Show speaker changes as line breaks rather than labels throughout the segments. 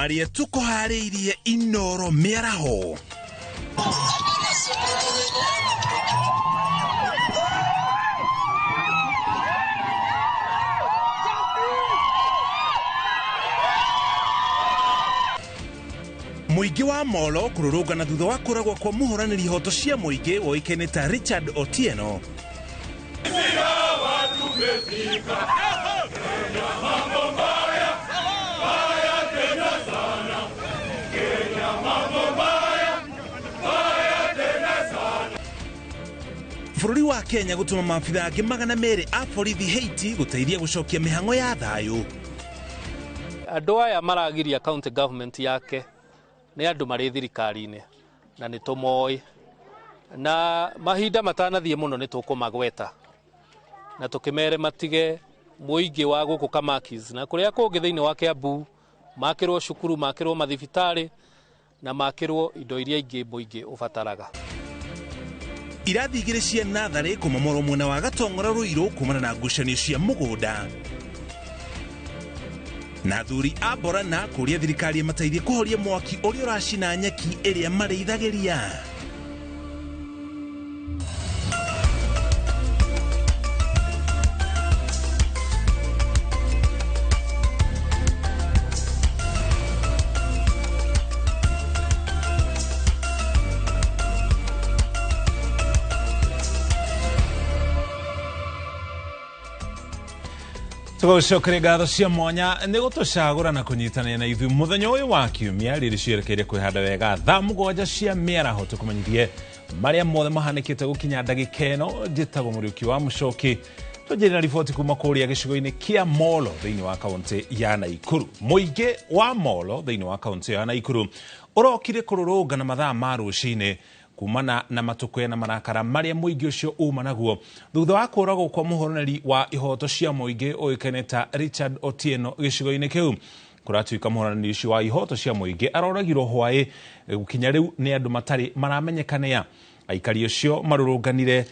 Marĩa tũkũharĩirie Inoro mĩaraho. Mũingĩ wa Molo kũrũrũngana thutha wa kũragwo kwa mũhũranĩri ihoto cia mũingĩ woĩkaine ta Richard Otieno. Bũrũri wa Kenya gũtũma maabitha angĩ 200 a borithi Haiti gũteithia gũcokia mĩhang'o ya thayũ.
Andũ aya maragiria county government yake nĩ andũ marĩ thirikari-inĩ na nĩ tũmoĩ, na mahinda matanathiĩ mũno nĩ tũkũmagweta na tũkĩmere matige mũingĩ wa gũkũ Kamakis na kũrĩa kũngĩ thĩinĩ wa Kiambu, makĩrwo cukuru, makĩrwo mathibitarĩ na makĩrwo indo iria ingĩ mũingĩ ũbataraga.
Irathi igĩrĩ cia natharĩ kũmomorwo mwena wa Gatong'ora Ruiru kumana na ngucanio cia mũgũnda. Na athuri a Borana kũria thirikari ĩmateithie kũhoria mwaki ũrĩa ũracina nyeki ĩrĩa marĩithagĩria.
Tũgũcokeria ngatho cia mwanya nĩ gũtũcagũra na kũnyitanĩra na ithuĩ mũthenya ũyũ wa kiumia rĩrĩ cierekeire kwĩhanda wega thaa 7 cia mĩaraho tũkũmenyithie marĩa mothe mahanĩkĩte gũkinya ndagĩka ĩno. Njĩtagwo Mũriũki wa Mũcoki. Twanjĩrĩria na riboti kuma kũrĩa gĩcigo-inĩ kĩa Molo thĩinĩ wa kaũntĩ ya Naikuru. Mũingĩ wa Molo thĩinĩ wa kaũntĩ ya Naikuru ũrokire kũrũrũngana mathaa ma rũcinĩ kumana na matukũ na marakara marĩa mũingĩ ũcio uma naguo thutha wa kũragwo kwa mũhũranĩri wa ihoto cia mũingĩ ũĩkaine ta Richard Otieno gĩcigo-inĩ kĩu. Kũratuĩka mũhũranĩri ũcio wa ihoto cia mũingĩ aroragirwo hwaĩ gũkinya rĩu nĩ andũ matarĩ maramenyekanĩa. Aikari ũcio marũrũnganire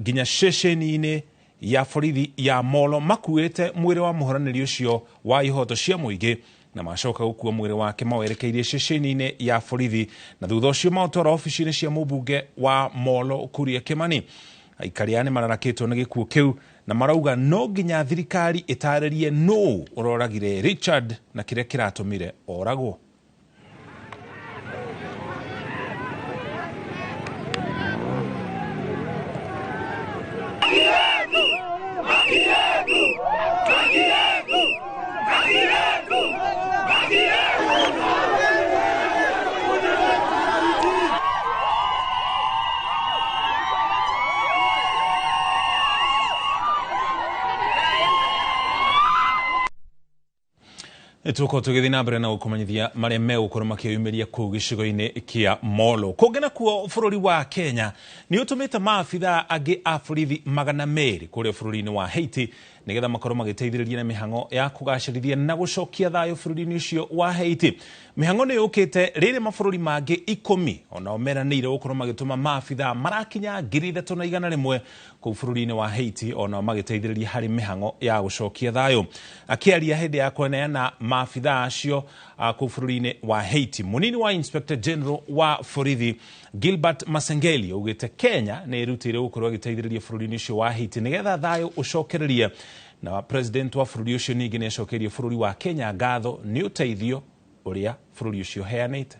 nginya ceceni-inĩ ya borithi ya Molo makuĩte mwĩrĩ wa mũhũranĩri ũcio wa ihoto cia mũingĩ na macoka gũkua mwĩrĩ wake mawerekeirie ceceni-inĩ ya borithi na thutha ũcio maũtwara obici-inĩ cia mũmbunge wa Molo Kuria Kimani. Aikari aya nĩ mararakĩtwo nĩ gĩkuũ kĩu na marauga no nginya thirikari ĩtarĩrie nũũ ũroragire Richard na kĩrĩa kĩratũmire oragwo. Tuko tũgĩthiĩ na mbere na gũkũmenyithia marĩa megũkorwo makĩyumĩria kũu gĩcigo-inĩ kĩa Molo. Kũngĩ nakuo bũrũri wa Kenya nĩ ũtũmĩte maabitha angĩ a borithi 200 kũrĩa bũrũri-inĩ wa Haiti nĩgetha makorwo magĩteithĩrĩria na mĩhang'o ya kũgacĩrithia na gũcokia thayũ bũrũri-inĩ ũcio wa Haiti. Mĩhang'o nĩ yũkĩte rĩrĩ mabũrũri mangĩ 10 onao meranĩire gũkorwo magĩtũma maabitha marakinya 3,100 kũu bũrũri-inĩ wa Haiti onao magĩteithĩrĩria harĩ mĩhang'o ya gũcokia thayũ. Akĩaria hĩndĩ ya kũneana maabitha acio kũu bũrũri-inĩ wa Haiti, mũnini wa Inspector General wa borithi Gilbert Masengeli augĩte Kenya nĩ ĩrutĩire gũkorwo ĩgĩteithĩrĩria bũrũri-inĩ ũcio wa Haiti nĩgetha thayũ ũcokererie. Na president wa bũrũri ũcio ningĩ nĩ acokeirie bũrũri wa Kenya ngatho nĩ ũteithio ũrĩa bũrũri ũcio ũheanĩte.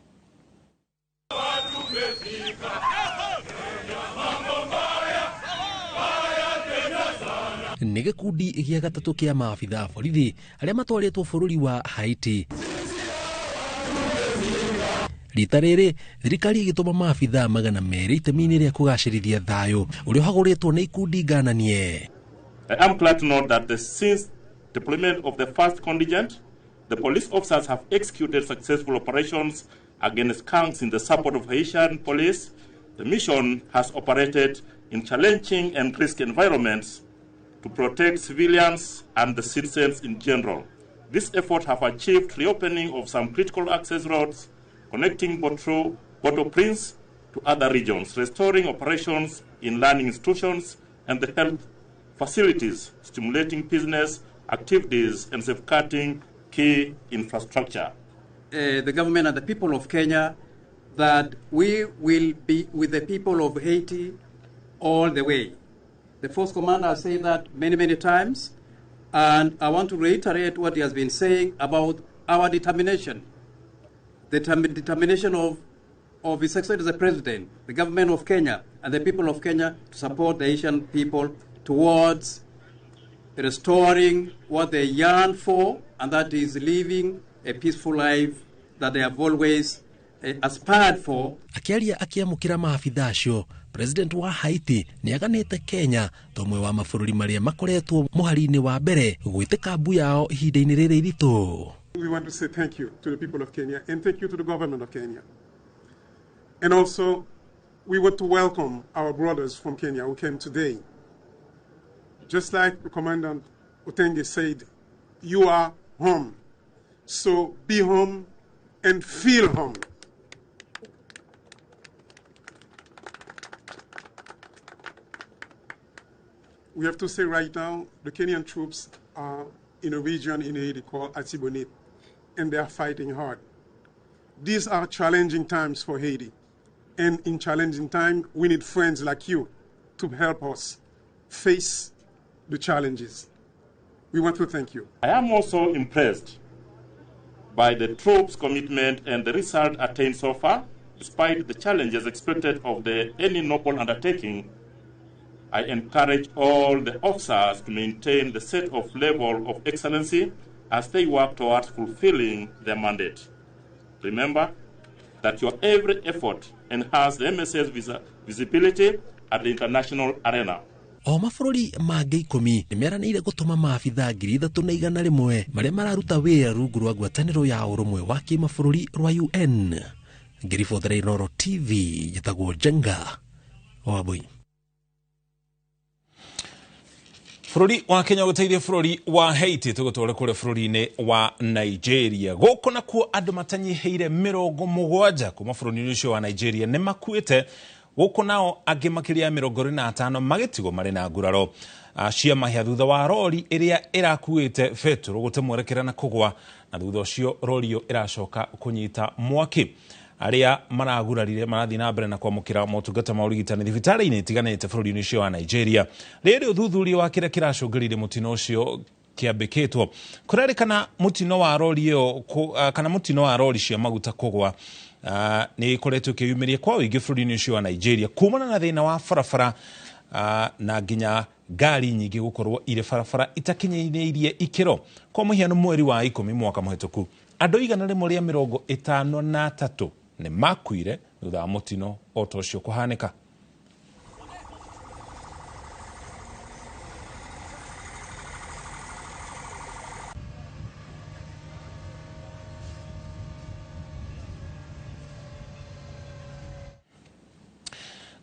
Nĩ gĩkundi gĩa gatatũ kĩa maabitha a borithi arĩa matwarĩtwo bũrũri wa Haiti. Rita rĩrĩ thirikari ĩgĩtũma maabitha 200 itemi-inĩ rĩa kũgacĩrithia thayũ ũrĩa ũhagũrĩtwo nĩ ikundi ngananie.
I am glad to note that since deployment of the first contingent, the police officers have executed successful operations against gangs in the support of Haitian police. The mission has operated in challenging and risky environments to protect civilians and the citizens in general. This effort have achieved reopening of some critical access roads connecting Port-au-Prince to other regions, restoring operations in learning institutions and the health facilities, stimulating business activities and safeguarding key infrastructure.
the government and the people of Kenya that we will be with the people of Haiti all the way. The Force Commander has said that many, many times, and I want to reiterate what he has been saying about our determination, the determination of His Excellency the President, the government of Kenya, and the people of Kenya to support the Haitian people towards restoring what they yearn for, and that is living a peaceful life that they have always aspired for.
Akiaria akiamũkĩra maabitha acio, President wa Haiti nĩaganĩte Kenya ta ũmwe wa mabũrũri marĩa makoretwo mũhari-inĩ wa mbere gwĩtĩka mbu yao ihinda-inĩ rĩrĩ iritũ.
We want to say thank you to the people of Kenya and thank you to the government of Kenya. And also, we want to welcome our brothers from Kenya who came today. Just like Commandant Otenge said, you are home. So be home and feel home. We have to say right now, the Kenyan troops are in a region in Haiti called Artibonite, and they are fighting hard. These are challenging times for Haiti. And in challenging time, we need friends like you to help us face the challenges. We want to thank you.
I am also impressed by the troops' commitment and the result attained so far, despite the challenges expected of any noble undertaking. I encourage all the officers to maintain the set of level of excellency as they work towards fulfilling their mandate. Remember that your every effort enhances the MSS visibility at the international arena.
O mabũrũri mangĩ 10 nĩmeranĩire gũtũma maabitha 3,100 marĩa mararuta wĩra rungu rwa ngwatanĩro ya ũrũmwe wa kĩmabũrũri rwa UN. Ngĩribotera Inooro TV, njĩtagwo Njenga Wambui.
Bũrũri wa Kenya gũteithia bũrũri wa Haiti tũgũtware kũrĩa bũrũri-inĩ wa Nigeria. Gũkũ nakuo andũ matanyihĩire 70 kuma bũrũri-inĩ ũcio wa Nigeria nĩ makuĩte, gũkũ nao angĩ makĩria ya 25 magĩtigwo marĩ na nguraro cia mahĩa thutha wa rori ĩrĩa ĩrakuĩte betũrũ gũte mwerekera na kũgwa, na thutha ũcio rori ĩyo ĩracoka kũnyita mwaki. Arĩa maragurarire marathiĩ na mbere na kwamũkĩra motungata ma ũrigitani thibitarĩ-inĩ itiganĩte bũrũri-inĩ ũcio wa Nigeria. Rĩrĩ ũthuthuria wa kĩrĩa kĩracũngĩrĩirie mũtino ũcio kĩambĩkĩtwo. Kũrerĩkana mũtino wa rori ĩyo kana mũtino wa rori cia maguta kũgwa nĩ ĩkoretwo ĩkĩyumĩria kwa ũingĩ bũrũri-inĩ ũcio wa Nigeria kumana na thĩna wa barabara na nginya ngari nyingĩ gũkorwo irĩ barabara itakinyanĩirie ikĩro. Kwa mũhiano mweri wa 10 mwaka mũhĩtũku andũ 153 nĩ makuire thutha wa mũtino o ta ũcio kũhanĩka.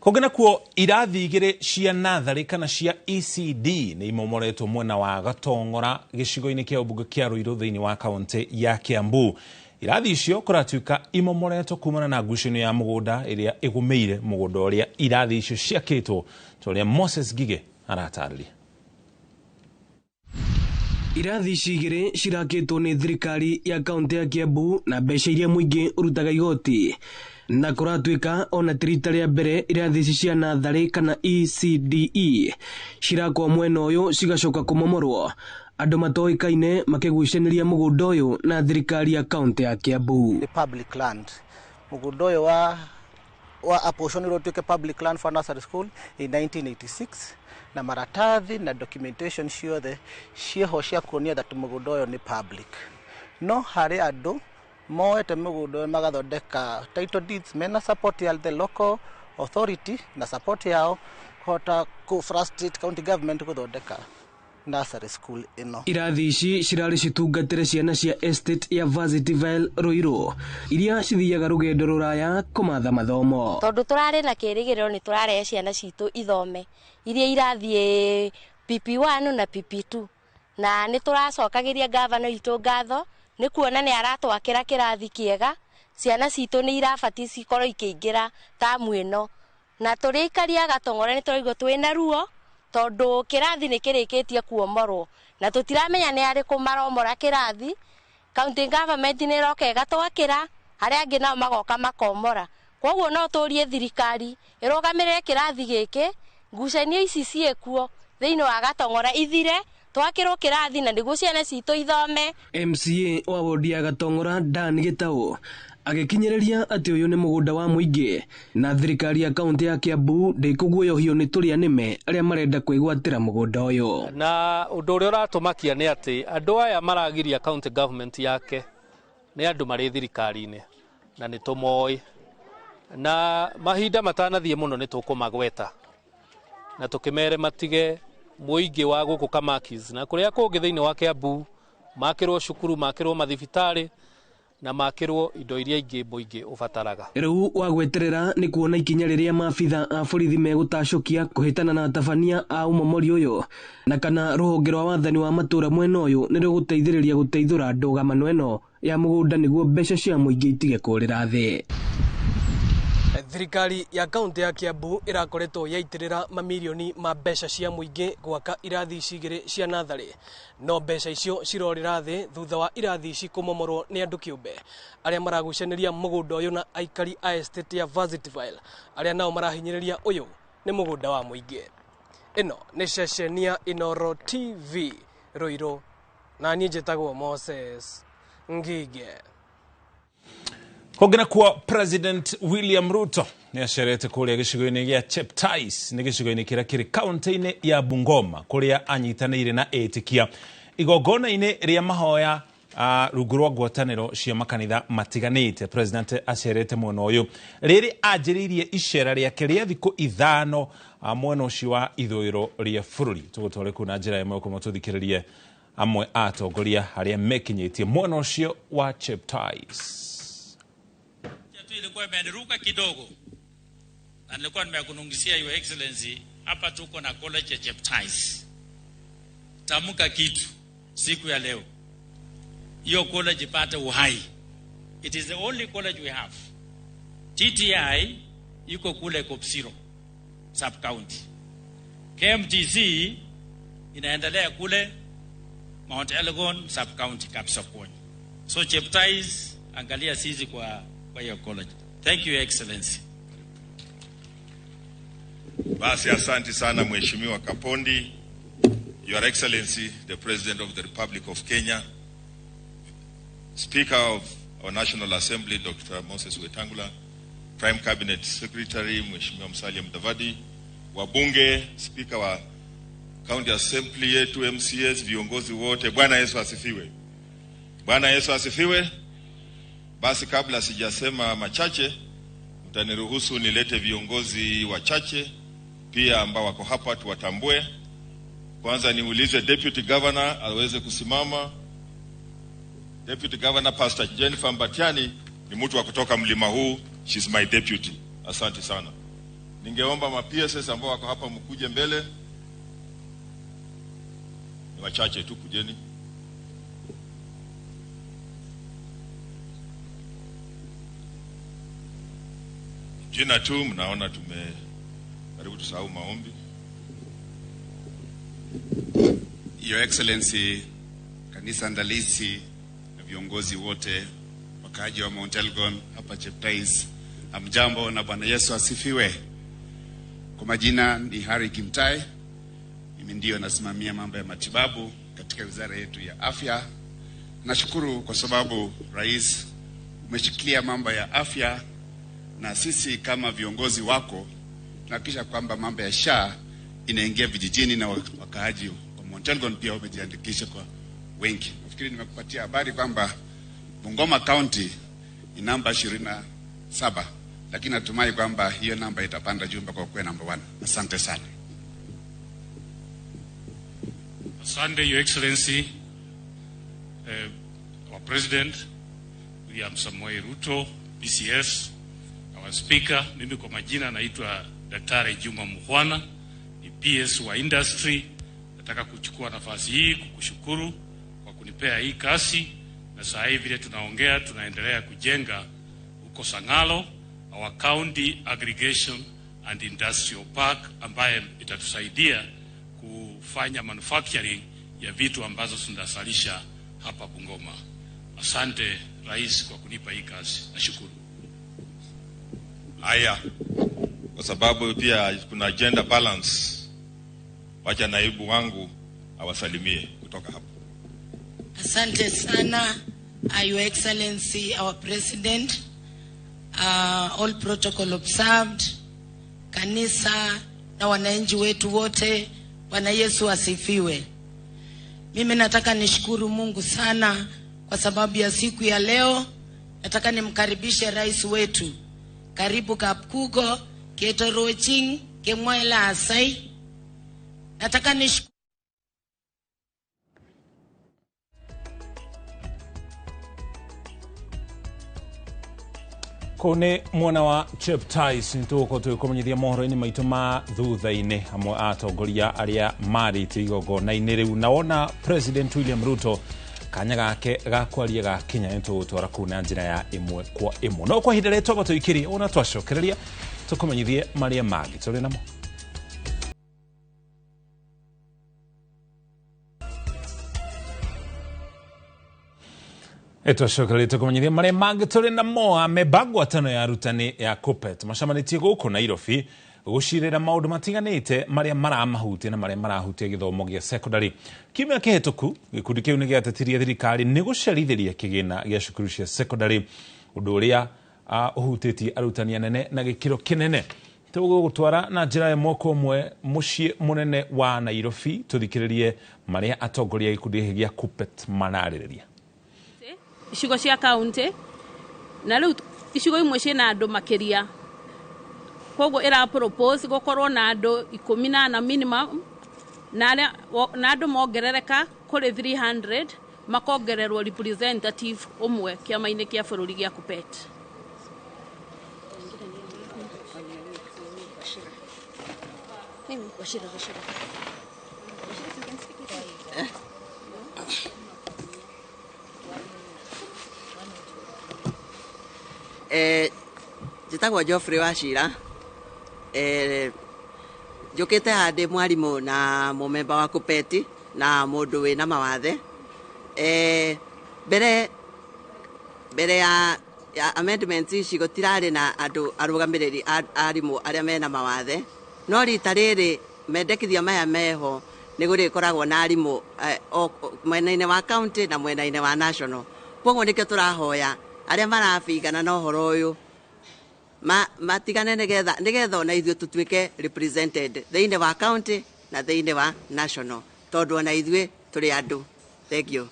Kũngĩ nakuo irathi igĩrĩ cia natharĩ kana cia ECD nĩ imomoretwo mwena wa Gatong'ora gĩcigo-inĩ kĩa ũmbunge kĩa Ruiru thĩinĩ wa kaũntĩ ya Kiambu. Irathi icio kũratuĩka imomoretwo kumana na ngucanio ya mũgũnda ĩrĩa ĩgũmĩire mũgũnda ũrĩa irathi icio ciakĩtwo, ta ũrĩa Moses Ngige aratarĩria.
Irathi ici igĩrĩ cirakĩtwo nĩ thirikari ya kaũntĩ ya Kiambu na mbeca iria mũingĩ ũrutaga igoti, na kũratuĩka ona ti rita rĩa mbere irathi ici cia natharĩ kana ECDE cirakwo mwena ũyũ cigacoka kũmomorwo, andũ matoĩkaine makĩgucanĩria mũgũnda ũyũ na thirikari ya kaũntĩ ya Kiambu.
The public land mũgũnda ũyũ wa apportionirwo ũtuĩke public land for nursery school in 1986, na maratathi na documentation ciothe ciĩho cia kuonia that mũgũnda ũyũ nĩ public. No harĩ andũ moete mũgũnda ũyũ magathondeka title deeds mena support ya the local authority na support yao kũhota kũ frustrate county government gũthondeka nursery school ĩno.
Irathi ici cirarĩ citungatĩre ciana cia estate ya Varsity-Vale Ruiru iria cithiaga rũgendo rũraya kũmatha mathomo.
Tondũ tũrarĩ na kĩrĩgĩrĩro nĩ tũrarehe ciana citũ ithome iria irathiĩ PP1 na PP2, na nĩ tũracokagĩria gavana witũ ngatho nĩ kuona nĩ aratwakĩra kĩrathi kĩega. Ciana citũ nĩ irabatiĩ cikorwo ikĩingĩra tamu ĩno, na tũrĩ aikari a Gatong'ora nĩ tũraigua twĩna ruo tondũ kĩrathi nĩ kĩrĩkĩtie kuomorwo na tũtiramenya nĩ arĩkũ maromora kĩrathi, County government nĩ ĩroka ĩgatwakĩra, arĩa angĩ nao magoka makomora. Koguo no tũrie thirikari ĩrũgamĩrĩre kĩrathi gĩkĩ, ngucanio ici ciĩkuo thĩinĩ wa Gatong'ora ithire, twakĩrwo kĩrathi na nĩguo ciana citũ ithome.
MCA wa wodi ya Gatong'ora Dan Gĩtaũ agĩkinyĩrĩria atĩ ũyũ nĩ mũgũnda wa mũingĩ na thirikari ya kaunti ya Kiambu ndĩkũguoyohio nĩ tũrĩa nĩme arĩa marenda kwĩgwatĩra mũgũnda ũyũ.
Na ũndũ ũrĩa ũratũmakia nĩ atĩ andũ aya maragiria county government yake nĩ andũ marĩ thirikari-inĩ na nĩ tũmoĩ, na mahinda matanathiĩ mũno nĩ tũkũmagweta na tũkĩmere matige mũingĩ wa gũkũ Kamakis na kũrĩa kũngĩ thĩinĩ wa Kiambu, makĩrwo cukuru, makĩrwo mathibitarĩ na makĩrwo indo iria ingĩ mũingĩ ũbataraga.
Rĩu wa gweterera nĩ kuona ikinya rĩrĩa maabitha a borithi megũtacũkia kũhĩtana na atabania a ũmomori ũyũ, na kana rũhonge rwa wathani wa matũũra mwena ũyũ nĩ rũgũteithĩrĩria gũteithũra ndũgamano ĩno ya mũgũnda nĩguo mbeca cia mũingĩ itige kũrĩra thĩ. Thirikari ya kaunti ya Kiambu ĩrakoretwo yaitĩrĩra mamirioni ma mbeca cia mũingĩ gwaka irathi ici igĩrĩ cia natharĩ, no mbeca icio cirorĩra thĩ thutha wa irathi ici kũmomorwo nĩ andũ kĩũmbe arĩa maragucanĩria mũgũnda ũyũ na aikari a estate ya Varsity-ville arĩa nao marahinyĩrĩria ũyũ nĩ mũgũnda wa mũingĩ. Ĩno nĩ ceceni ya Inooro TV Ruiru, na niĩ njĩtagwo Moses Ngige.
Kũngĩ nakuo President William Ruto nĩ acerete kũrĩa gĩcigo-inĩ gĩa Cheptais, nĩ gĩcigo-inĩ kĩrĩa kĩrĩ kaunti-inĩ ya Bungoma, kũrĩa anyitanĩire na etĩkia igongona-inĩ rĩa mahoya rungu rwa ngwatanĩro cia makanitha matiganĩte. President acerete mwena ũyũ rĩrĩ anjĩrĩirie icera rĩake rĩa thikũ 5 mwena ũcio wa ithũĩro rĩa bũrũri. Tũgũtware kũu na njĩra ĩmwe kũmwe tũthikĩrĩrie amwe a atongoria arĩa mekinyĩtie mwena ũcio wa Cheptais.
Ilikuwa imeniruka kidogo na nilikuwa nimekunungisia Your Excellency, hapa tuko na college ya Cheptais. Tamka kitu siku ya leo, hiyo college ipate uhai. It is the only college we have. TTI iko kule Kopsiro sub county, KMTC inaendelea kule Mount Elgon sub county Kapsokony. So Cheptais, angalia sisi kwa hiyo college. Thank you, Excellency.
Basi asante sana Mheshimiwa Kapondi. Your Excellency, the President of the Republic of Kenya, Speaker of our National Assembly, Dr. Moses Wetangula, Prime Cabinet Secretary, Mheshimiwa Musalia Mudavadi, wabunge, Speaker wa County Assembly yetu, MCS, viongozi wote, Bwana Yesu asifiwe. Bwana Yesu asifiwe. Basi kabla sijasema machache, mtaniruhusu nilete viongozi wachache pia ambao wako hapa tuwatambue. Kwanza niulize Deputy Governor aweze kusimama. Deputy Governor Pastor Jennifer Mbatiani ni mtu wa kutoka mlima huu, she's my deputy. Asante sana. Ningeomba ma PSS ambao wako hapa mkuje mbele. Ni wachache tu, kujeni. Jina tu mnaona tume karibu tusahau maombi.
Your Excellency, kanisa andalizi na viongozi wote, wakaaji wa Mount Elgon hapa Cheptais, amjambo na Bwana Yesu asifiwe. Kwa majina ni Harry Kimtai, mimi ndio nasimamia mambo ya matibabu katika wizara yetu ya afya. Nashukuru kwa sababu Rais umeshikilia mambo ya afya, na sisi kama viongozi wako tunahakikisha kwamba mambo ya SHA inaingia vijijini na wakaaji wa Mount Elgon pia wamejiandikisha kwa wengi. Nafikiri nimekupatia habari kwamba Bungoma County ni namba 27, lakini natumai kwamba hiyo namba itapanda juu mpaka kuwa namba 1. Asante sana.
Asante, Your Excellency, our President William Samoei Ruto, PCS, our Speaker. Mimi kwa majina naitwa Daktari Juma Mukhwana, ni PS wa Industry. Nataka kuchukua nafasi hii kukushukuru kwa kunipea hii kasi, na saa hii vile tunaongea tunaendelea kujenga huko Sangalo our County Aggregation and Industrial Park, ambaye itatusaidia kufanya manufacturing ya vitu ambazo tunazalisha hapa Bungoma. Asante Rais kwa kunipa hii kazi. Nashukuru.
Haya, kwa sababu pia kuna gender balance, wacha naibu wangu awasalimie kutoka hapo.
Asante sana, Your Excellency, our President, all protocol observed, kanisa na wananchi wetu wote, Bwana Yesu asifiwe. Mimi nataka nishukuru Mungu sana kwa sababu ya siku ya leo. Nataka nimkaribishe rais wetu. Karibu Kapkugo, Ketoroching, Kemwaila Asai. Nataka nishukuru
Kũu nĩ mwena wa Cheptais nĩ tũgũkorwo tũgĩkũmenyithia mohoro-inĩ maitũ ma thutha-inĩ hamwe a atongoria arĩa marĩte igongona-inĩ rĩu na wona President William Ruto kanya gake ga kwaria gakinya nĩ tũgũtwara kũu na njĩra ya ĩmwe kwa ĩmwe. No kwa ihinda rĩrĩ twamba tũikĩrie ona twacokereria tũkũmenyithie marĩa mangĩ tũrĩ namo. Twacokereria tũkũmenyithia marĩa mangĩ tũrĩ namo. Amemba ngwatano ya arutani ya KUPPET macemanĩtie gũkũ Nairobi gũcirĩra maũndũ matiganĩte marĩa maramahutia na marĩa marahutia gĩthomo gĩa secondary. Kiumia kĩhĩtũku gĩkundi kĩu nĩ gĩatetirie thirikari nĩ gũcerithĩria kĩgĩna gĩa cukuru cia secondary, ũndũ ũrĩa ũhutĩtie arutani anene na gĩkĩro kĩnene. Tũgũgũtwara na njĩra ĩmwe kwa ĩmwe mũciĩ mũnene wa Nairobi tũthikĩrĩrie marĩa atongoria a gĩkundi gĩkĩ gĩa KUPPET mararĩrĩria.
Icigo cia kaunti na rĩu icigo imwe ciĩna andũ makĩria, koguo ĩra propose gũkorwo na andũ 14 minimum, na andũ mongerereka kũrĩ 300 makongererwo representative ũmwe kĩama-inĩ kĩa bũrũri gĩa KUPPET.
Njĩtagwo Geoffrey Wachira. Njũkĩte haha ndĩ mwarimũ na mũmemba wa KUPPET na mũndũ wĩna mawathe. Mbere ya amendments ici gũtirarĩ na andũ arũgamĩrĩri arimũ arĩa mena mawathe, no rita rĩrĩ mendekithia maya meho nĩ gũrĩkoragwo na arimũ mwena-inĩ wa county na mwena-inĩ wa national. Koguo nĩkĩo tũrahoya arĩa marabingana na ũhoro ũyũ matigane nĩgetha ona ithuĩ tũtuĩke represented thĩinĩ wa county na thĩinĩ wa national, tondũ ona ithuĩ tũrĩ andũ. Thank you.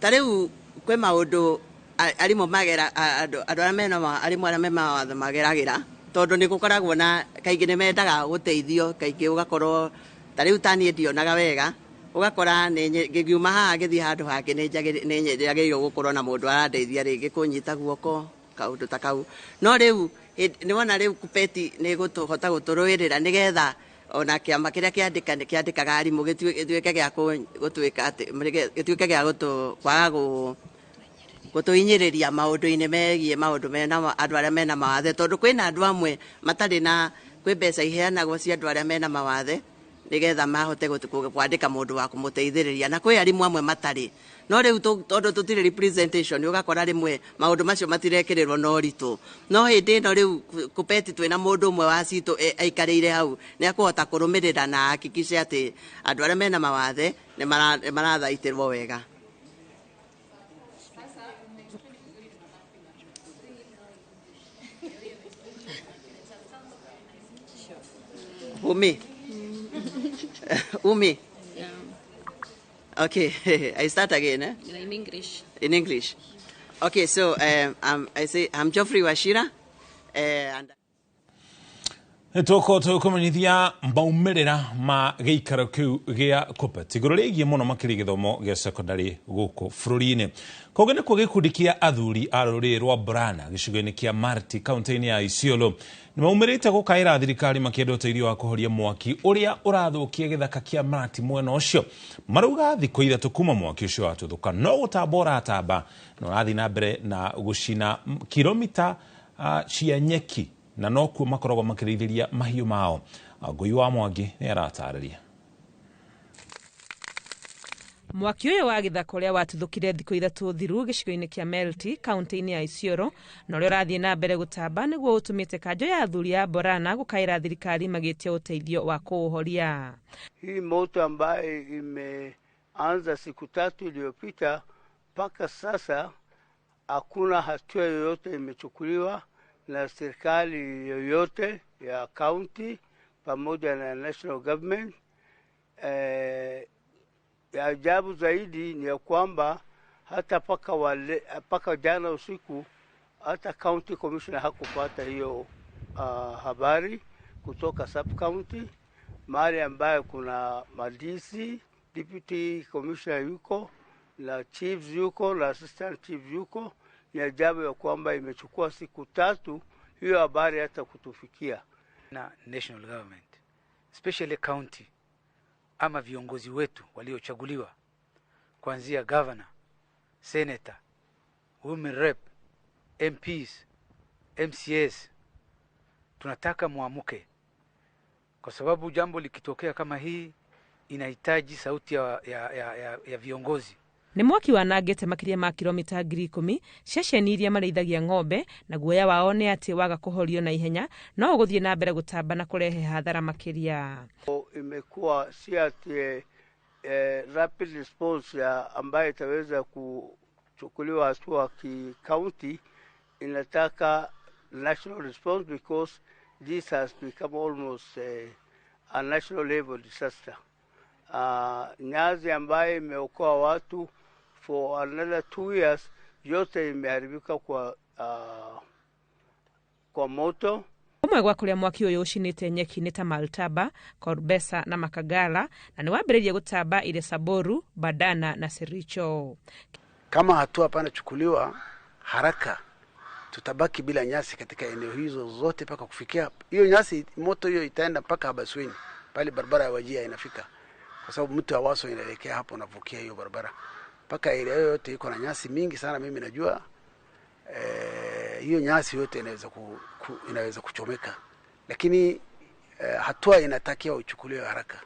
Ta rĩu kwĩ maũndũ arimũ magera andũ arĩa mena arimũ arĩa me mawatho mageragĩra, tondũ nĩ gũkoragwo na kaingĩ nĩ mendaga gũteithio, kaingĩ ũgakorwo ta rĩu ta niĩ ndionaga wega, ũgakora ngĩuma haha ngĩthiĩ handũ hangĩ nĩ njagĩrĩirwo gũkorwo na mũndũ arandeithia rĩngĩ kũnyita guoko kaũndũ ta kau. No rĩu nĩwona rĩu KUPPET nĩ ĩgũhota gũtũrũĩrĩra nĩgetha ona kĩama kĩrĩa kĩandĩkaga arimũ gĩtuĩke gĩa gũtuĩka atĩ gĩtuĩke gĩa kwaga gũtũhinyĩrĩria maũndũ-inĩ megiĩ maũndũ mena andũ arĩa mena mawathe, tondũ kwĩna andũ amwe matarĩ na kwĩ mbeca iheanagwo cia andũ arĩa mena mawathe nĩgetha mahote kwandĩka mũndũ wa kũmũteithĩrĩria, na kwĩ arimũ amwe matarĩ. No rĩu tondũ tũtirĩ representation, ũgakora rĩmwe maũndũ macio matirekĩrĩrwo na ũritũ. No hĩndĩ ĩno rĩu KUPPET twĩna mũndũ ũmwe wa citũ aikarĩire hau, nĩ akũhota kũrũmĩrĩra na ahakikishe atĩ andũ arĩa mena mawathe nĩ marathaitĩrwo wega. Umi. Umi.
Yeah.
Okay, I start again. Eh?
In English.
In English. Okay, so I say I'm Geoffrey Wachira. And
Nĩtũkorwo tũgĩkũmenyithia maumĩrĩra ma gĩikaro kĩu gĩa Kuppet igũrũ rĩgiĩ mũno makĩria gĩthomo gĩa secondary gũkũ bũrũri-inĩ. Kũngĩ nĩkuo gĩkundi kĩa athuri a rũrĩrĩ rwa Borana gĩcigo-inĩ kĩa Marti kaunti-inĩ ya Isiolo nĩmaumĩrĩte gũkaĩra thirikari makĩenda ũteithio wa kũhoria mwaki ũrĩa ũrathũkia gĩthaka kĩa Marti mwena ũcio. Marauga thikũ 3 kuma mwaki ũcio watuthũka no gũtamba ũratamba na ũrathiĩ na mbere na gũcina kilomita cia nyeki na nokuo makoragwo makĩrĩithĩria mahiũ mao. Ngũi wa Mwangi nĩ aratarĩria.
Mwaki ũyũ wa gĩthaka ũrĩa watuthũkire thikũ 3 thiru gĩcigo-inĩ kĩa Melti kaunti-inĩ ya Isiolo na ũrĩa ũrathiĩ na mbere gũtamba nĩguo ũtũmĩte kanjo ya athuri a Borana gũkaĩra thirikari magĩtia ũteithio wa kũũhoria.
Hii moto ambaye imeanza siku 3 iliyopita mpaka sasa hakuna hatua yoyote imechukuliwa na serikali yoyote ya county pamoja na national government. Ya ajabu zaidi ni ya kwamba hata paka jana usiku hata county commissioner hakupata hiyo habari kutoka sub county, mahali ambayo kuna madisi, deputy commissioner yuko na chiefs yuko na assistant chiefs yuko. Ni ajabu ya kwamba imechukua siku 3 hiyo habari hata kutufikia.
Na national government, especially county, ama viongozi wetu waliochaguliwa kuanzia governor, senator, women rep, MPs, MCAs, tunataka muamuke, kwa sababu jambo likitokea kama hii inahitaji sauti ya viongozi.
Nĩ mwaki wanangĩte makĩria ma kilomita 10,000 ceceni iria marĩithagia ng'ombe, na guoya wao nĩ atĩ waga kũhorio na ihenya no ũgũthiĩ na mbere gũtamba na kũrehe hathara makĩria.
Imekuwa si ati rapid response ya ambayo itaweza kuchukuliwa hatua ki county, inataka national response because this has become almost a national level disaster. Nyazi ambaye imeokoa watu for another 2 years yote imeharibika kwa moto.
Kumwe gwa kuria mwaki uyu ucinite nyeki ni ta Maltaba, Korbesa na Makagala, na ni wambiririe gutamba ile Saboru, Badana na Sericho.
Kama hatua hapana chukuliwa haraka, tutabaki bila nyasi katika eneo hizo zote mpaka kufikia hiyo nyasi. Moto hiyo itaenda mpaka Habasweni pale barabara ya Wajia inafika, kwa sababu mtu wa Waso inaelekea hapo navukia hiyo barabara mpaka ile yote iko na nyasi mingi sana. Mimi najua hiyo nyasi yote inaweza kuchomeka, lakini hatua inatakiwa uchukuliwe haraka.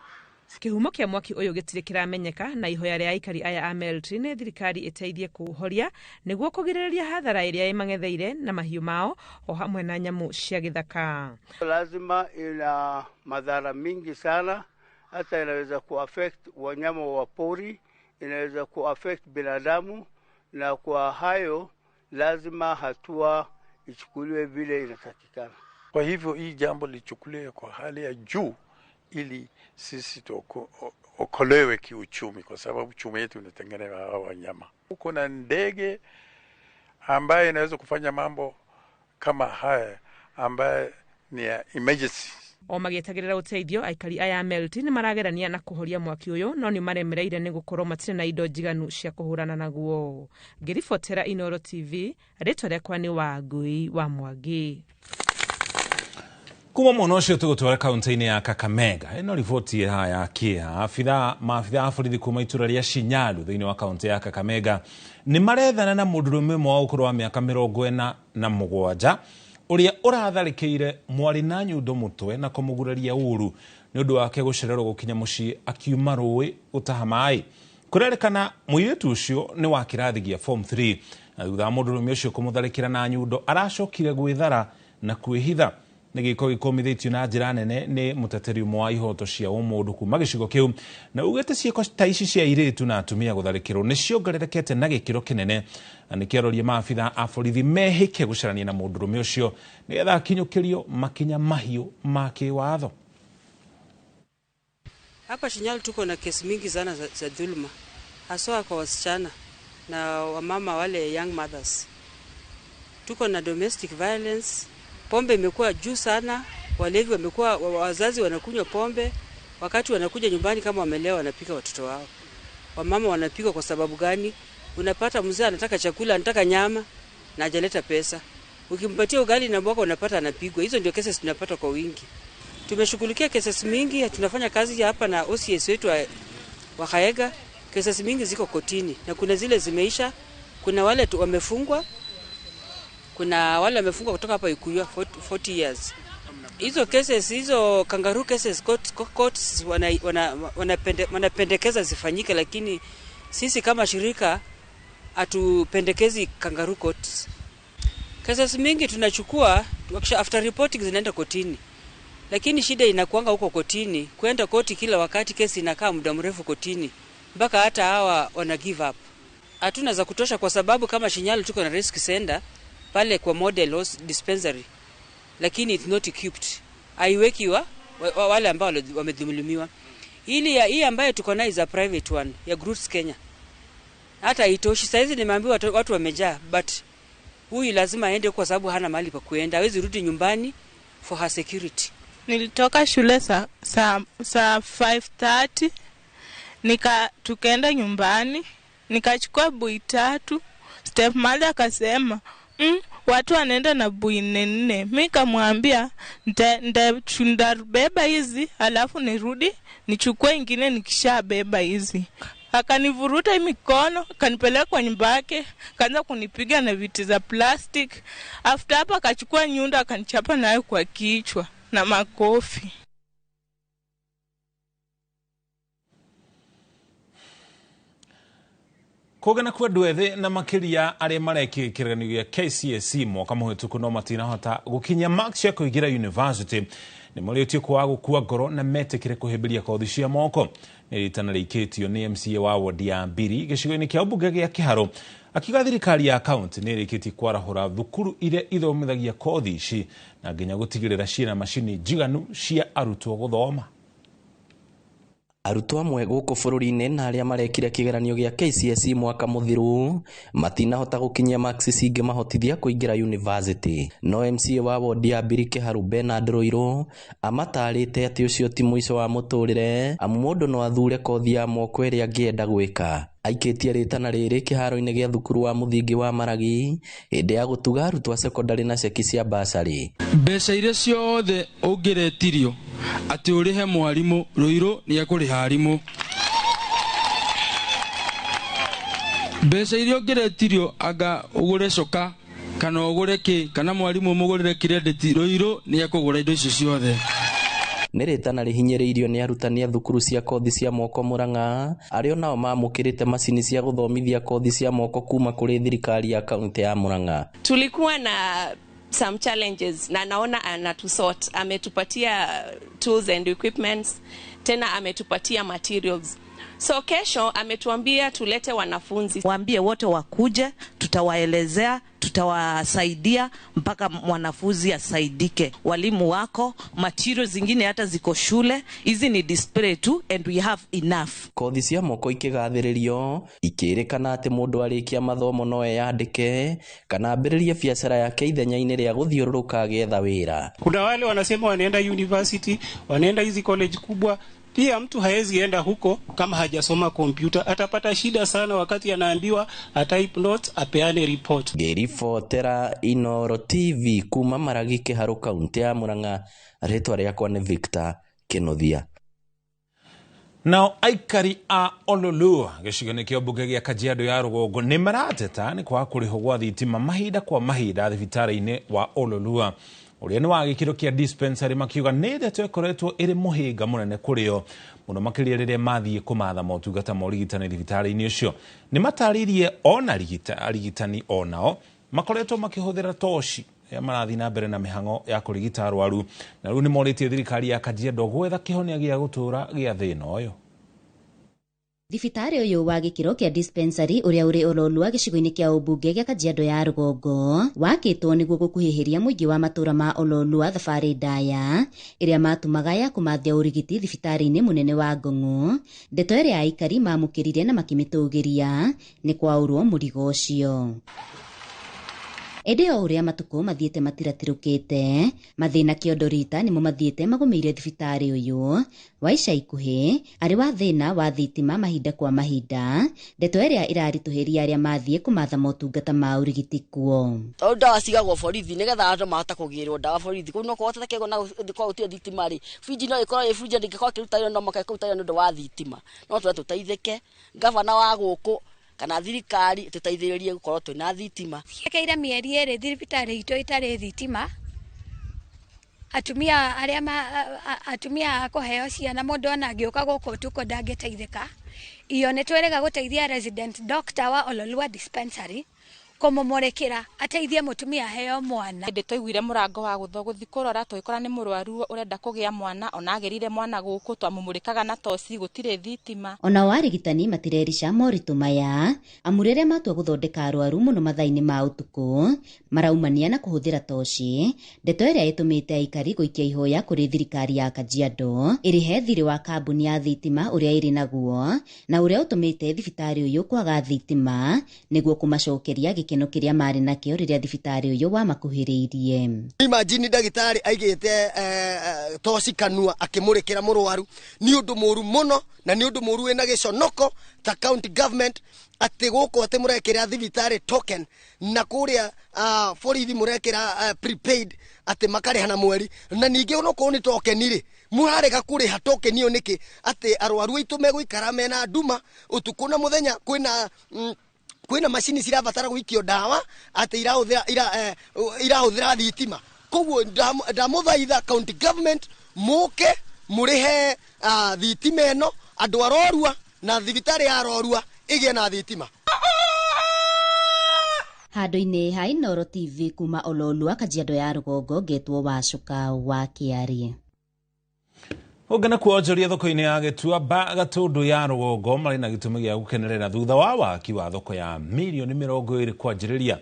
Kihumo kia mwaki uyu gitire kiramenyeka na ihoya ria aikari aya a Melti ni thirikari iteithie kuhoria niguo kugiriria hathara iria imangetheire na mahiu mao o hamwe na nyamu cia githaka.
Lazima ina madhara mingi sana, hata inaweza kuaffect wanyama wa pori, inaweza kuaffect binadamu, na kwa hayo lazima hatua ichukuliwe vile inatakikana.
Kwa hivyo hii jambo lichukuliwe kwa hali ya juu ili sisi tuokolewe kiuchumi, kwa sababu uchumi wetu unategemea hawa wanyama. Kuna ndege ambaye inaweza kufanya mambo kama haya ambaye ni ya emergency.
O magietagĩrĩra ũteithio, aikari aya a Melti nĩ maragerania na kũhoria mwaki ũyũ, no nĩ maremereire nĩ gũkorwo matirĩ na indo njiganu cia kũhũrana naguo. Ngĩribotera Inooro TV, rĩtwa rĩakwa nĩ Wangui wa Mwangi.
Kuma mwena ũcio tũgũtwara kaunti-inĩ ya Kakamega. Ĩno riboti ya kĩeha. Maabitha a borithi kuma itũra rĩa Shinyalu thĩinĩ wa kaunti ya Kakamega nĩ marethana na mũndũrũme ũmwe wa ũkũrũ wa mĩaka 47 ũrĩa ũratharĩkĩire mwarĩ na nyundo mũtwe na kũmũguraria ũru nĩ ũndũ wake gũcererwo gũkinya mũciĩ akiuma rũĩ gũtaha maĩ. Kũrerĩkana mũirĩtu ũcio nĩ wa kĩrathi gĩa form 3 na thutha wa mũndũrũme ũcio kũmũtharĩkĩra na nyundo aracokire gwĩthara na kwĩhitha. Nĩ gĩko gĩkũmithĩtio na njĩra nene nĩ mũteteri ũmwe wa ihoto cia ũmũndũ kuma gĩcigo kĩu, na ugĩte ciĩko ta ici cia airĩtu na atumia gũtharĩkĩrwo nĩ ciongererekete na gĩkĩro kĩnene, na nĩkĩo aroria maabitha a borithi mehĩke gũcarania na mũndũrũme ũcio nĩgetha akinyũkĩrio makinya mahiũ ma kĩwatho.
Hapa Shinyalu tuko na kesi mingi sana za dhuluma, haswa kwa wasichana na wamama wale young mothers. Tuko na domestic violence, pombe imekuwa juu sana, Walevi wamekuwa, wazazi wanakunywa pombe, wakati wanakuja nyumbani kama wamelewa, wanapika watoto wao. Wamama wanapikwa kwa sababu gani? Unapata mzee anataka chakula, anataka nyama na hajaleta pesa. Ukimpatia ugali na mboga unapata anapigwa. Hizo ndio cases tunapata kwa wingi. Tumeshughulikia cases mingi, tunafanya kazi hapa na OCS wetu wa Kaega. Cases mingi ziko kotini na kuna zile zimeisha, kuna wale tu wamefungwa, kuna wale wamefungwa kutoka hapa Ikuyu 40 years. Hizo cases, hizo kangaroo cases, courts wanapendekeza zifanyike, lakini sisi kama shirika hatupendekezi kangaroo courts. Cases mingi tunachukua after reporting zinaenda kotini. Lakini shida inakuanga huko kotini, kwenda koti kila wakati, kesi inakaa muda mrefu kotini mpaka hata hawa wana give up. Hatuna za kutosha kwa sababu kama Shinyalu tuko na rescue center pale kwa model dispensary, lakini it's not equipped. Haiweki wale ambao wamedhulumiwa. Ili ya hii ambayo tuko nayo is a private one ya Groots Kenya. Hata haitoshi. Saizi nimeambiwa watu wamejaa, but huyu lazima aende kwa sababu hana mahali pa kuenda. Hawezi rudi nyumbani for her security.
Nilitoka shule saa 5:30, tukaenda nyumbani, nikachukua bui 3. Stepmother akasema, watu wanaenda na bui 4. Mimi nikamwambia nitabeba hizi alafu nirudi nichukue ingine nikishabeba hizi. Akanivuruta mikono, akanipeleka kwa nyumba yake, akaanza kunipiga na viti za plastic. After hapo akachukua nyundo akanichapa nayo kwa kichwa na makofi.
Kũgana kwa andũ ethĩ na makĩria arĩa marekire kĩgeranio gĩa KCSE mwaka mũhĩtũku no matinahota gũkinyia marks cia kũingĩra university nĩ morĩtio kwaga gũkua ngoro na metĩkĩre kũhĩmbĩria kothi cia moko. Nĩ rĩtana rĩikĩtio nĩ MCA wa wodi ya Mbiri gĩcigo-inĩ kĩa ũmbunge gĩa Kĩharũ akiuga thirikari ya kaunti nĩ ĩrĩkĩtie kwarahũra thukuru iria ithomithagia kothi ici na nginya gũtigĩrĩra ciĩna macini njiganu cia arutwo gũthoma.
Arutwo amwe gũkũ bũrũri-inĩ na arĩa marekire kĩgeranio gĩa KCSE mwaka mũthiru matinahota gũkinyia marks cingĩmahotithia kũingĩra university. No MCA wa wodi ya Mbiri Kĩharũ Bernard Rũirũ amatarĩte atĩ ũcio ti mũico wa mũtũrĩre, amu mũndũ no athure kothi ya moko ĩrĩa angĩenda gwĩka. Aikĩtie rĩtana rĩrĩ kĩharo-inĩ gĩa thukuru wa mũthingi wa Maragi hĩndĩ ya gũtuga arutwo a secondary na ceki cia basarĩ.
Mbeca iria ciothe ũngĩretirio atĩ ũrĩhe mwarimũ, Rũirũ nĩ ekũrĩha arimũ. Mbeca iria ũngĩretirio anga ũgũre coka kana ũgũre kĩ kana mwarimũ mũgũrĩre credit, Rũirũ nĩ ekũgũra indo icio ciothe.
Nĩ rĩtana rĩhinyĩrĩirio nĩ arutani a thukuru cia kothi cia moko Murang'a arĩa nao maamũkĩrĩte macini cia gũthomithia kothi cia moko kuma kũrĩ thirikari ya kaunti ya Murang'a.
Tulikuwa na some challenges na naona anatusort, ametupatia tools and equipments, tena ametupatia materials. So kesho ametuambia tulete wanafunzi.
Waambie wote wakuje, tutawaelezea, tutawasaidia mpaka mwanafunzi asaidike. Walimu wako, materials zingine hata ziko shule, hizi ni display tu and we have enough.
Kothi cia moko ikigathĩrĩrio ikĩrĩkana atĩ mũndũ arĩkia mathomo no eyandĩke kana ambĩrĩrie biacara yake ithenya-inĩ rĩa gũthiũrũrũka agĩetha wĩra.
Kuna wale wanasema wanaenda university, wanaenda hizi college kubwa. Pia mtu haezi enda huko kama hajasoma kompyuta, atapata shida sana wakati anaambiwa atype notes, apeane report.
Ngĩribotera Inooro TV kuma Maragi Kĩharũ kaunti ya Murang'a, rĩtwa rĩakwa nĩ Victor Kĩnuthia.
Nao aikari a Ololua gĩcigo-inĩ kĩa mbunge gĩa Kajiado ya rũgongo nĩ marateta nĩ kwaga kũrĩhwo gwa thitima mahinda kwa mahinda thibitarĩ-inĩ wa Ololua ũrĩa nĩ wa gĩkĩro kĩa dispensary, makiuga nĩ ndeto ĩkoretwo ĩrĩ mũhĩnga mũnene kũrĩ o mũno makĩria rĩrĩa mathiĩ kũmatha motungata ma ũrigitani thibitarĩ-inĩ ũcio. Nĩ matarĩirie ona arigitani onao makoretwo makĩhũthĩra toci rĩrĩa marathiĩ na mbere na mĩhang'o ya kũrigita arwaru, na rĩu nĩ morĩtie thirikari ya Kajiado gwetha kĩhonia gĩa gũtũũra gĩa thĩna ũyũ.
Thibitarĩ ũyũ wa gĩkĩro kĩa dispensary ũrĩa ũrĩ Ololua gĩcigo-inĩ kĩa ũmbunge gĩa Kajiado ya rũgongo wakĩtwo nĩguo gũkuhĩhĩria mũingĩ wa matũũra ma Ololua thabarĩ ndaya ĩrĩa matumaga ya kũmathia ũrigiti thibitarĩ-inĩ mũnene wa Ngong'o. Ndeto ĩrĩa aikari mamũkĩrire na makĩmĩtũgĩria nĩ kwaũrwo mũrigo ũcio. Ĩndĩ o ũrĩa matukũ mathiĩte matiratirũkĩte, mathĩna kĩondo rita nĩmo mathiĩte magũmĩire thibitarĩ ũyũ wa ica ikuhĩ arĩ wa thĩna wa thitima mahinda kwa mahinda, ndeto ĩrĩa ĩraritũhĩria arĩa mathiĩ kũmatha motungata ma ũrigiti kuo.
Tondũ ndawa cigagwo borithi nĩgetha andũ mahote kũgĩrwo ndawa borithi kũu no kũhoteke na gũkorwo gũtirĩ thitima rĩ, fridge no ĩkorwo ĩ fridge ndĩngĩkorwo ĩkĩruta wĩra no mũhaka ĩkũruta wĩra nĩ ũndũ wa thitima. No twende tũteithĩke, gavana wa gũkũ kana thirikari tũteithĩrĩrie gũkorwo twĩna thitima.
Ĩkeire mĩeri 2 thibitarĩ itũ ĩtarĩ thitima. Atumia arĩa atumia a kũheo ciana mũndũ ona angĩũka gũkũ ũtukũ ndangĩteithĩka. Iyo nĩ twĩrĩga gũteithia resident doctor wa Ololua dispensary kũmũmũrĩkĩra ateithie mũtumia aheo mwana.
Hĩndĩ twaiguire mũrango wa gũthwo gũthiĩ kũrora tũgĩkora nĩ mũrwaru ũrenda kũgĩa mwana ona agĩrire mwana gũkũ twamũmũrĩkaga na toci gũtirĩ thitima.
Onao arigitani matirerica moritũ maya amu rĩrĩa matua gũthondeka arwaru mũno mathaa-inĩ ma ũtukũ maraumania na kũhũthĩra toci, ndeto ĩrĩa ĩtũmĩte aikari gũikia ihoya kũrĩ thirikari ya Kajiado ĩrĩhe thirĩ wa kambuni ya thitima ũrĩa ĩrĩ naguo na ũrĩa ũtũmĩte thibitarĩ ũyũ kwaga thitima nĩguo kũmacokeria gĩkeno kĩrĩa marĩ nakĩo rĩrĩa thibitarĩ ũyũ wamakuhĩrĩirie.
Imagine ndagĩtarĩ aigĩte toci kanua akĩmũrĩkĩra mũrwaru, nĩ ũndũ mũru mũno na nĩ ũndũ mũru wĩna gĩconoko ta county government atĩ gũkũ atĩ mũrekĩra thibitarĩ token na kũrĩa borithi mũrekĩra prepaid atĩ makarĩha na mweri, na ningĩ onokorwo nĩ token rĩ mũrarega kũrĩha token ĩyo nĩkĩ atĩ arwaru aitũ megũikara mena nduma ũtukũ na mũthenya? Kwĩna macini cirabatara gũikio ndawa atĩ irahũthĩra thitima. Koguo ndamũthaitha county government mũke mũrĩhe thitima ĩno andũ arorua na thibitarĩ ya arorua ĩgĩe na thitima.
Handũ-inĩ ha Inooro TV kuma Ololua Kajiado ya rũgongo ngetwo Wacuka wa Kĩarie.
Ũngana kuonjoria thoko-inĩ ya Gĩtuamba Gatũndũ ya rũgongo marĩ na gĩtũmi gĩa gũkenerera thutha wa waki wa thoko ya mirioni 20 kwanjĩrĩria.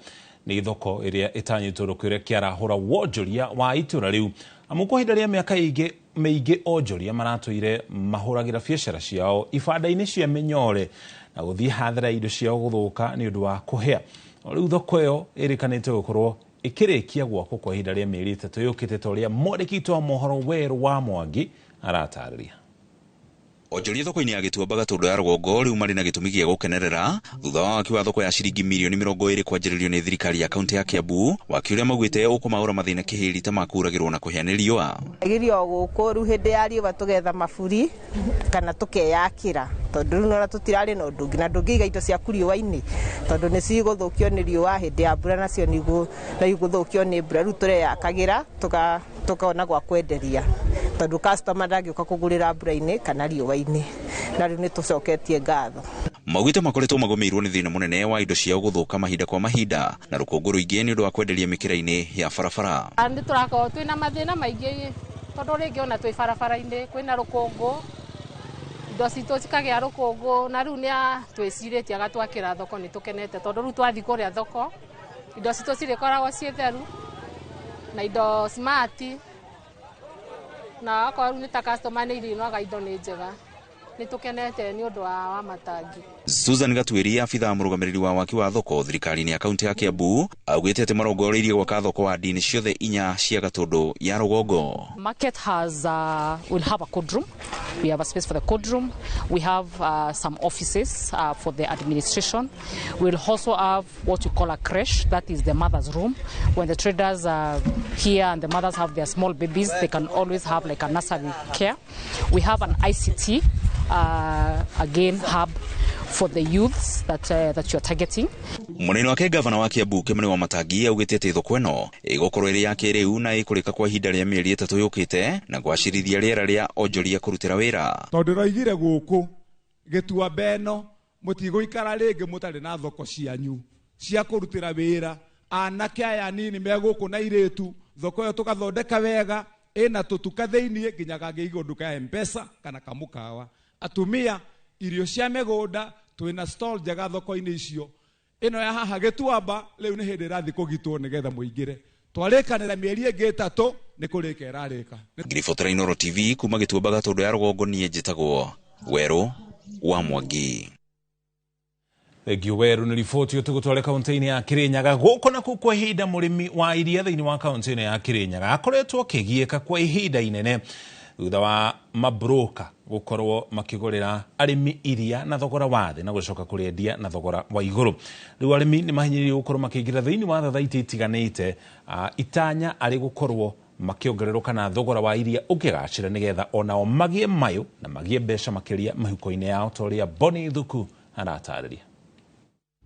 Nĩ thoko ĩrĩa ĩtanyĩtwo rũkũire kĩarahũra wonjoria wa itũra rĩu amu kwa ihinda rĩa mĩaka mĩingĩ onjoria maratũire mahũragĩra biacara ciao ibanda-inĩ cia mĩnyore na gũthiĩ hathara indo ciao gũthũka nĩ ũndũ wa kũhĩa. O rĩu thoko ĩyo ĩrĩkanĩte gũkorwo ĩkĩrĩkia gwakwo kwa ihinda rĩa mĩeri 3 yũkĩte ta ũrĩa mwandĩki witũ wa mohoro Werũ wa Mwangi aratarĩria.
Onjoria thoko-inĩ ya Gĩtuamba Gatũndũ ya rũgongo rĩu marĩ na gĩtũmi gĩa gũkenerera thutha wa waki wa thoko ya ciringi mirioni 20 kwanjĩrĩrio nĩ thirikari ya kaunti ya Kiambu, waki ũrĩa maugĩte ũkũmaũra mathĩna kĩhĩri ta makuragĩrwo na kũhĩa nĩ riũa.
Girio gũkũ rĩu hĩndĩ ya riũa tũgetha maburi kana tũkeyakĩra tondũ rĩu nona tũtirarĩ na ũndũ ũngĩ na ndũngĩiga indo ciaku riũa-inĩ tondũ nĩ cigũthũkio nĩ riũa hĩndĩ ya mbura nacio nĩ igũthũkio nĩ mbura. Rĩu tũreyakagĩra tũkona gwa kwenderia tondũ customer ndangĩũka kũgũrĩra mbura-inĩ kana riũa-inĩ, na rĩu nĩ tũcoketie ngatho.
Maugĩte makoretwo magũmĩirwo nĩ thĩna mũnene wa indo ciao gũthũka mahinda kwa mahinda na rũkũngũ rũingĩ nĩ ũndũ wa kwenderia mĩkĩra-inĩ ya barabara.
Nĩ tũrakorwo twĩna mathĩna maingĩ tondũ rĩngĩ ona twĩ barabara-inĩ kwĩna rũkũngũ, indo citũ cikagĩa rũkũngũ, na rĩu nĩ twĩcirĩtie agatwakĩra thoko. Nĩ tũkenete tondũ rĩu twathiĩ kũrĩa thoko indo citũ cirĩkoragwo ciĩ theru na indo smart, na akorwo rĩu nĩ ta customer nĩ irĩnoga indo nĩ njega. Nĩ tũkenete nĩ ũndũ wa Matangi.
Susan Gatuĩri, abithaa mũrũgamĩrĩri wa waki wa thoko thirikari-inĩ ya kaunti ya Kiambu, augĩte atĩ marongoreirie gwaka thoko wa ndini ciothe 4 cia Gatũndũ ya rũgongo.
Market has will have a code room. We have a space for the code room. We have some offices for the administration. We'll also have what we call a creche, that is the mother's room. When the traders are here and the mothers have their small babies, they can always have like a nursery care. We have an ICT again hub for the youths that you are targeting.
Munene wake gavana wa Kiambu Kimani wa Matangi augĩte atĩ thoko ĩno ĩgũkorwo ĩrĩ ya kĩrĩu na ĩkũrĩka kwa ihinda rĩa mĩeri 3 yũkĩte na gwacĩrithia rĩera rĩa onjoria kũrutĩra wĩra.
Tondũ roigire gũkũ Gĩtuamba ĩno mũtigũikara rĩngĩ mũtarĩ na thoko cianyu cia kũrutĩra wĩra. Anake aya anini me gũkũ na airĩtu, thoko ĩyo tũgathondeka wega ĩna tũtuka thĩiniĩ nginya kangĩigwo nduka ya M-Pesa kana kamũkawa. Atumia irio cia mĩgũnda twĩna stall njega thoko-inĩ icio. Ĩno ya haha Gĩtuamba rĩu nĩ hĩndĩ ĩrathiĩ kũgitwo nĩgetha mũingĩre. Twarĩkanĩra mĩeri ĩngĩ 3 nĩ kũrĩka ĩrarĩka.
Ngiribotera Inooro TV kuma Gĩtuamba Gatũndũ ya rũgongo, niĩ njĩtagwo Werũ wa Mwangi.
Thengio Weru nĩ riboti ĩyo. Tũgũtware kaunti-inĩ ya Kirinyaga gũkũ nakuo kwa ihinda mũrĩmi wa iria thĩinĩ wa kaunti-inĩ ya Kirinyaga akoretwo akĩgiĩka kwa ihinda inene thutha wa mabroka gũkorwo makĩgũrĩra arĩmi iria na thogora wa thĩ na gũcoka kũrĩendia na thogora wa igũrũ. Rĩu arĩmi nĩ mahinyĩrĩirio gũkorwo makĩingĩra thĩinĩ wa thathaitĩ itiganĩte, itanya arĩ gũkorwo makĩongererwo kana thogora wa iria ũkĩgacĩra nĩgetha onao magĩe mayũ na magĩe mbeca makĩria mĩhuko-inĩ yao, ta ũrĩa Boni Thuku aratarĩria.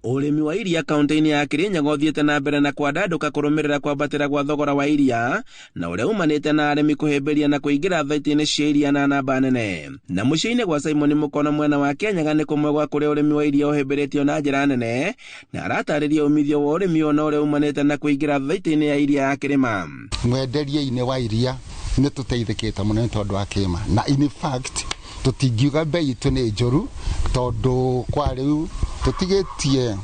Ũrĩmi wa iria kaunti-inĩ ya Kirinyaga ũthiĩte na mbere na kwandandũka kũrũmĩrĩra kwambatĩra gwa thogora wa iria na ũrĩa umanĩte na arĩmi kũhĩmbĩria na kũingĩra thaitĩ-inĩ cia iria na namba nene. Na mũciĩ-inĩ gwa Simon Mũkono mwena wa Kĩanyaga nĩ kũmwe gwa kũrĩa ũrĩmi wa iria ũhĩmbĩrĩtio na njĩra nene, na aratarĩria umithio wa ũrĩmi ũyũ na ũrĩa umanĩte na kũingĩra thaitĩ-inĩ ya iria ya Kĩrĩma.
Mwenderie-inĩ wa iria nĩ tũteithĩkĩte mũno nĩ tondũ wa Kĩrĩma, na in fact tũtingiuga bei itũ nĩ njũru tondũ kwa rĩu tũtigĩtie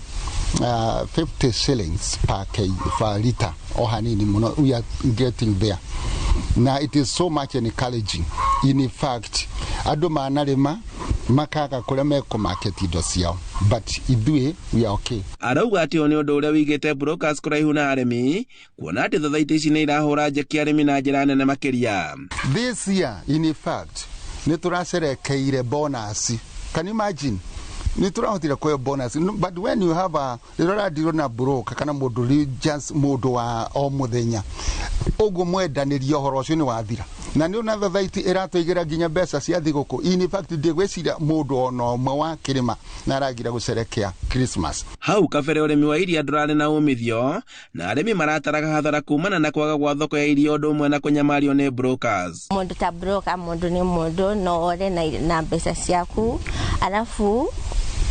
50 shillings per per liter o hanini mũno. We are getting there na it is so much encouraging. In fact, andũ manarĩma makaga kũrĩa mekũmarket indo ciao, but ithuĩ we are okay.
Arauga atĩ ũyũ nĩ ũndũ ũrĩa wĩigĩte brokers kũraihu na arĩmi, kuona atĩ thothaitĩ ici nĩ irahũra njeki arĩmi na njĩra nene makĩria.
This year, in fact, nĩ tũracerekeire bonus. Can you imagine? Nĩ tũrahotire kũheo bonus. No, but when you have a rĩrĩa ũradirwo na broker kana mũndũ just mũndũ wa o mũthenya ũguo, mwendanĩria ũhoro ũcio nĩ wathira, na nĩ ona thothaiti ĩratũigĩra nginya mbeca cia thigũkũ. In fact, ndigwĩciria mũndũ ona ũmwe wa kĩrĩma na aragira gũcerekea Christmas.
Hau kabere ũrĩmi wa iria ndũrarĩ na umithio na arĩmi marataraga hathara kumana na kwaga gwa thoko ya iria ũndũ ũmwe na kũnyamario nĩ brokers.
Mũndũ ta broker, mũndũ nĩ mũndũ, no ore na mbeca ciaku, alafu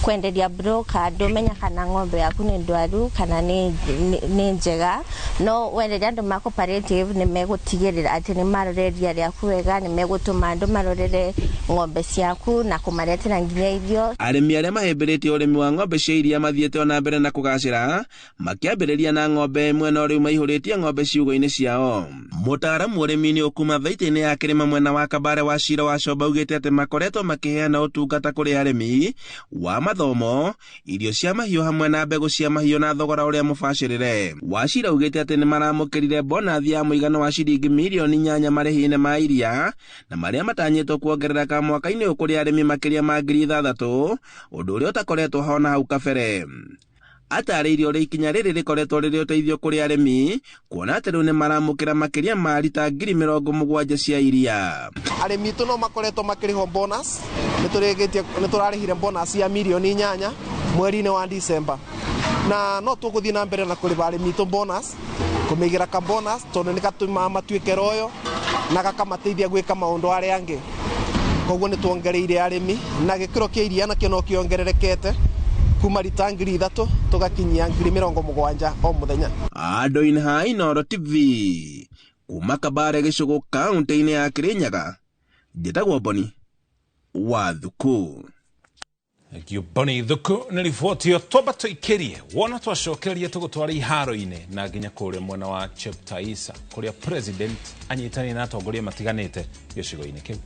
kwenderia broker ndũmenya kana ng'ombe yaku nĩ ndwaru kana nĩ njega. No wenderia andũ ma cooperative, nĩ megũtigĩrĩra atĩ nĩ marora iria rĩaku wega, nĩ megũtũma andũ marorere ng'ombe ciaku na kũmaretera nginya irio.
Arĩmi arĩa mahĩmbĩrĩtie ũrĩmi wa ng'ombe cia iria mathiĩte ona mbere na kũgacĩra, makĩambĩrĩria na ng'ombe ĩmwe no rĩu maihũrĩtie ng'ombe ciugũ-inĩ ciao. Mũtaaramu ũrĩmi-inĩ ũkuma thaitĩ-inĩ ya Kĩrĩma mwena wa Kabare wa Cira wa Comba augĩte atĩ makoretwo makĩheana ũtungata kũrĩ arĩmi wa mathomo, irio cia mahiũ hamwe na mbegũ cia mahiũ na thogora ũrĩa mũbacĩrĩre. Wachira augĩte atĩ nĩmaramũkĩrire bonathi ya mũigana wa ciringi mirioni 8 marĩhi-inĩ ma iria na marĩa matanyĩtwo kuongerereka mwaka-inĩ ũyũ kũrĩ arĩmi makĩria ma 6,000, ũndũ ũrĩa ũtakoretwo ho na hau kabere. Atarĩirie ũrĩa ikinya rĩrĩ rĩkoretwo rĩrĩ ũteithio kũrĩ arĩmi, kuona atĩ rĩu nĩmaramũkĩra makĩria ma rita 70,000 cia iria.
Arĩmi itũ no makoretwo makĩrĩhwo bonus. Nĩ tũrarĩhire bonus ya mirioni 8 mweri-inĩ wa December, na no tũgũthiĩ na mbere na kũrĩha arĩmi itũ bonus, kũmĩigĩra ka bonus, tondũ nĩ gatũmaga matuĩke royo na gakamateithia gwĩka maũndũ arĩa angĩ. Koguo nĩ tuongereire arĩmi na gĩkĩro kĩa iria nakĩo no kĩongererekete kuma rita 3,000 tũgakinyia 70,000 o mũthenya.
Andũ-inĩ ha Inooro TV kuma Kabare gĩcũgũ kaunti-inĩ ya Kirinyaga, njĩtagwo Boni wa Thuku.
Thank Boni Thuku nĩ riboti ĩyo. Twamba tũikĩrie wona twacokeria tũgũtwara iharo-inĩ na nginya kũrĩa mwena wa Cheptaisa kũrĩa president anyitanĩire na atongoria matiganĩte gĩcigo-inĩ kĩu.